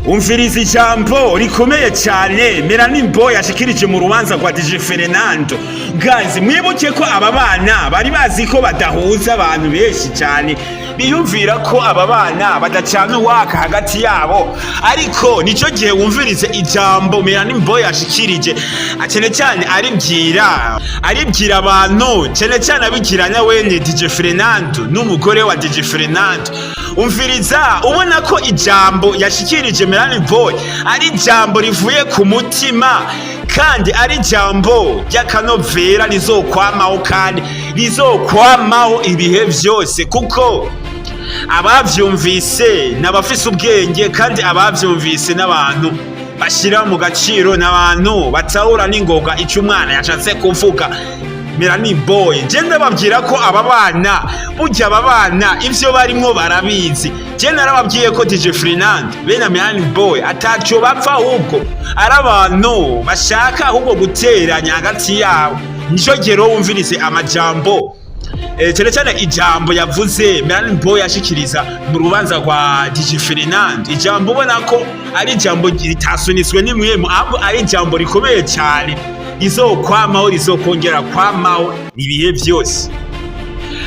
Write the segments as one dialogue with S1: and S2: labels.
S1: Umviriza ijambo rikomeye cyane Melanin Boy yashikirije mu rubanza rwa DJ Fernando. Guys, mwibuke ko aba bana bari bazi ko badahuza. Abantu benshi cyane biyumvira ko aba bana badacana uwaka hagati yabo, ariko nico gihe wumvirize ijambo Melanin Boy yashikirije, cyane cyane aribwira abantu, cyane cyane abibwira na wene DJ Fernando n'umugore wa DJ Fernando. Umviriza, ubona ko ijambo yashikirije Melanin Boy ari ijambo rivuye ku mutima kandi ari ijambo ry'akanovera rizokwamaho kandi rizokwamaho ibihe byose, kuko abavyumvise n'abafise ubwenge kandi abavyumvise n'abantu bashyira mu gaciro, n'abantu batahura n'ingoga icyo umwana yashatse kuvuga. Melanin Boy, je ndababwira ko aba bana, burya aba bana ivyo barimwo barabizi. Je narababwiye ko DJ Fernand bene Melanin Boy ataco bapfa, ahubwo ari abantu bashaka ahubwo guteranya hagati yabo. Nico gihe rero wumvirize amajambo, cyane cyane ijambo yavuze Melanin Boy yashikiriza mu rubanza rwa DJ Fernand, ijambo ubona ko ari ijambo ritasunitswe n'imwemu, ahubwo ari ijambo rikomeye cyane rizokwamaho, rizokongera kwamaho ibihe byose.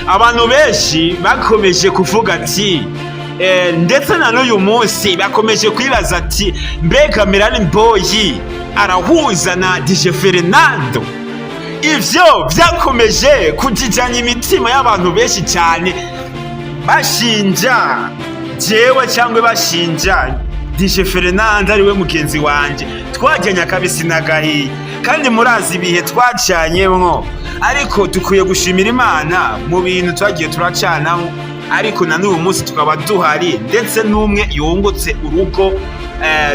S1: Abantu benshi bakomeje kuvuga ati ndetse na n'uyu munsi bakomeje kwibaza ati: "Mbega Melanin Boy arahuza na DJ Fernando?" Ivyo vyakomeje kujijanya imitima y'abantu benshi cyane, bashinja jewe cyangwa bashinja DJ Fernando ariwe mugenzi wanje twajyanye akabisi n'agahiye, kandi murazi ibihe twacanyemwo. Ariko dukwiye gushimira Imana mu bintu twagiye turacanamo, ariko na n'uyu munsi tukaba duhari, ndetse n'umwe yungutse urugo.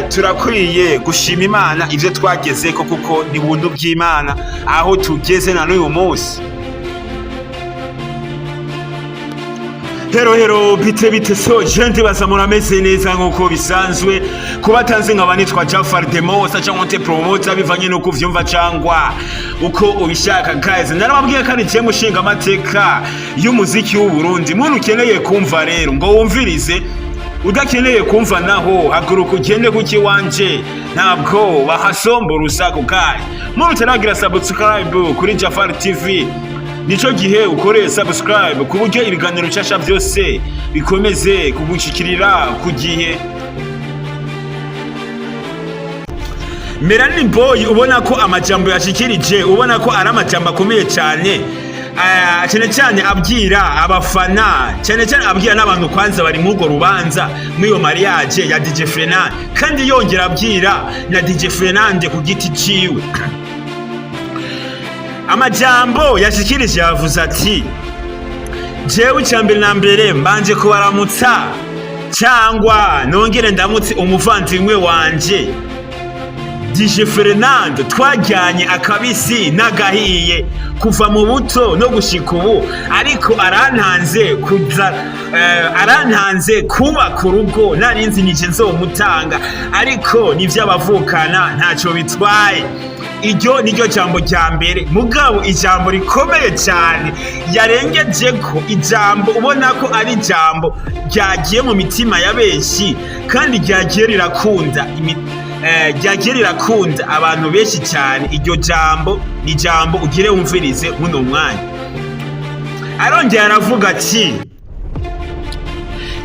S1: Turakwiye gushima Imana ibyo twagezeko, kuko ni buntu bw'Imana aho tugeze na n'uyu munsi. Hello hello, bite bite? So je ndibaza murameze neza nk'uko bisanzwe. Kuba tanzi nkaba nitwa Jafar Demosa cyangwa te promoter, bivanye n'uko uvyumva cyangwa uko ubishaka. Guys, narababwiye ko ari je mushinga amateka y'umuziki w'u Burundi. Muntu ukeneye kumva rero ngo wumvirize, udakeneye kumva naho haguruka ugende kuki wanje ntabwo bahasomba urusaku. Kai muntu utaragira subscribe kuri Jafar TV, nico gihe ukoreye subscribe ku buryo ibiganiro nshasha byose bikomeze kugushikirira ku gihe. Melanin Boy, ubona ko amajambo yashikirije, ubona ko ari amajambo akomeye cyane, cyane cyane abwira abafana, cyane cyane abwira n'abantu kwanza bari muri urwo rubanza, muri iyo mariage ya DJ Fernand, kandi yongera abwira na DJ Fernand ku giti ciwe. Amajambo yashikirije yavuze ati: "Jewe icya mbere na mbere mbanje kubaramutsa cyangwa nongere ndamutse umuvandimwe wanje DJ Fernando, twajyanye akabisi n'agahiye kuva mu buto no gushika ubu, ariko arantanze kuza arantanze kubaka urugo. Narinzi nije nzomutanga, ariko n'ivy'abavukana ntacyo bitwaye." Iryo niryo jambo rya mbere. Mugabo ijambo rikomeye cyane yarengeje ko, ijambo ubona ko ari ijambo ryagiye mu mitima ya benshi kandi ryagiye rirakunda abantu benshi cyane, iryo jambo ni ijambo ugire wumvirize muno mwanya. Arongera aravuga ati: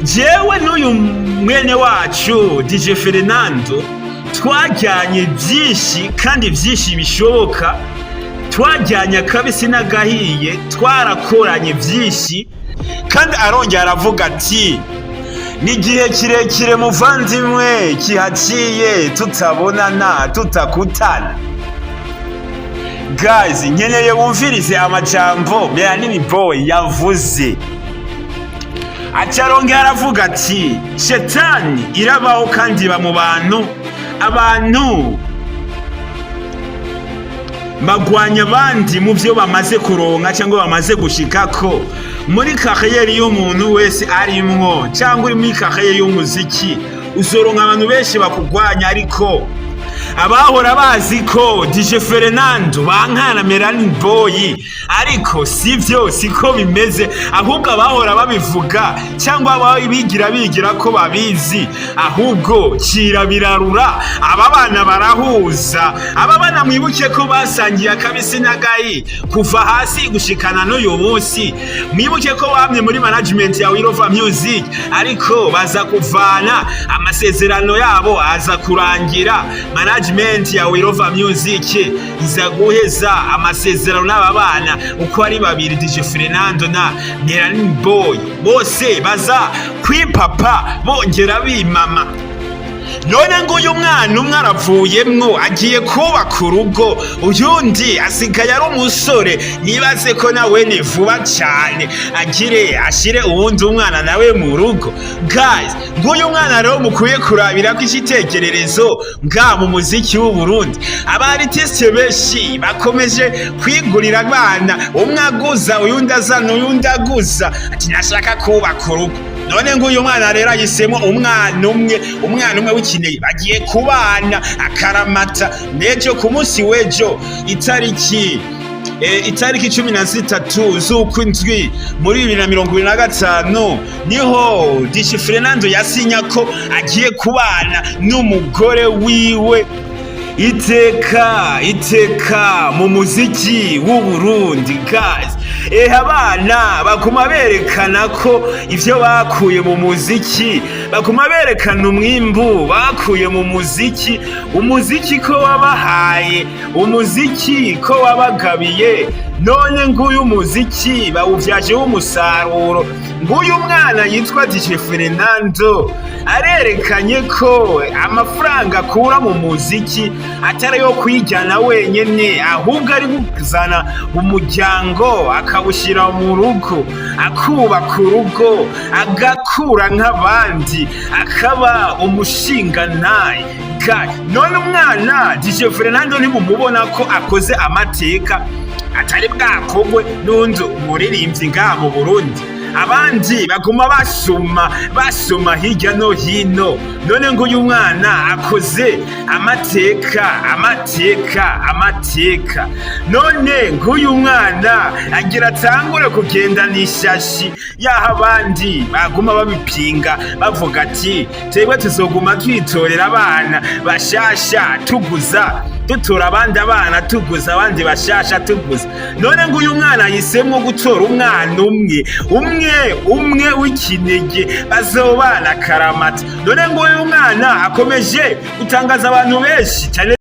S1: "Jewe n'uyu mwene wacu DJ Fernando twajyanye byinshi kandi byinshi bishoboka, twajyanye akabisi n'agahiye, twarakoranye byinshi." Kandi arongera aravuga ati: "Ni igihe kirekire muvandimwe kihaciye tutabonana, tutakutana." Guys, nkeneye wumvirize amajambo Melanin Boy yavuze. Acarongera aravuga ati: "Shetani irabaho kandi iba mu bantu. Abantu bagwanya abandi mu byo bamaze kuronka cyangwa bamaze gushikako muri carrière y'umuntu wese arimwo, cyangwa uri muri carrière y'umuziki uzoronka abantu benshi bakugwanya, ariko Abahora bazi ko DJ Fernando bankana Melanin Boy, ariko sivyo, siko bimeze. Ahubwo abahora babivuga cyangwa bigira bigira ko babizi, ahubwo cira birarura. Aba bana barahuza. Aba bana mwibuke ko basangiye akabisi n'agayi kuva hasi gushikana n'uyu munsi. Mwibuke ko bamye muri management ya Wirova Music, ariko baza kuvana amasezerano yabo aza kurangira. Management ya Wirova Music iza guheza amasezerano n'aba bana uko ari babiri, DJ Fernando na Melanin Boy, bose baza kwipapa bongera bimama. None ngo uyu mwana umwe aravuyemwo agiye kubaka urugo, uyundi asigaye ari umusore. Nibaze ko nawe ni vuba cyane agire ashire uwundi umwana nawe mu rugo. Guys, nguyu mwana rero mukwiye kurabira ko icyitegererezo nga mu muziki w'u Burundi. Aba artiste benshi bakomeje kwigurira abana, umwe aguza uyundi, azana uyundi aguza, ati nashaka kubaka urugo. None ngo uyu mwana rero ahisemo umwana umwe, umwana umwe w'ikinege bagiye kubana akaramata. N'ejo ku munsi w'ejo, itariki 13 z'ukwindwi muri 2025, niho DJ Fernando yasinya ko agiye kubana n'umugore wiwe. Iteka iteka mu muziki w'u Burundi, guys. Ehe, abana baguma berekana ko ivyo bakuye mu muziki, baguma berekana umwimbu bakuye mu muziki, umuziki ko wabahaye, umuziki ko wabagabiye. None nguyu muziki bawuvyajeho umusaruro. Nguyu mwana yitwa DJ Fernando arerekanye ko amafaranga akura mu muziki atari ayo kwijyana wenyene, ahubwo ari kuzana umuryango akawushyira mu rugo, akubaka urugo, agakura nk'abandi, akaba umushingantahe. None umwana DJ Fernando ntimumubona ko akoze amateka atari bwakogwe n'undi umuririmbyi ngaha mu Burundi? Abandi baguma basuma basuma hirya no hino. None ngo uyu mwana akoze amateka, amateka, amateka. None nguyu mwana agira atangure kugendana ishashi, yaho abandi baguma babipinga bavuga ati twebwe tuzoguma twitorera abana bashasha, tuguza dutora abandi abana, tuguza abandi bashasha, tuguza. None ngo uyu mwana yisemwo gutora umwana umwe umwe umwe w'ikinege bazobana karamata. None ngo uyu mwana akomeje gutangaza abantu benshi cyane.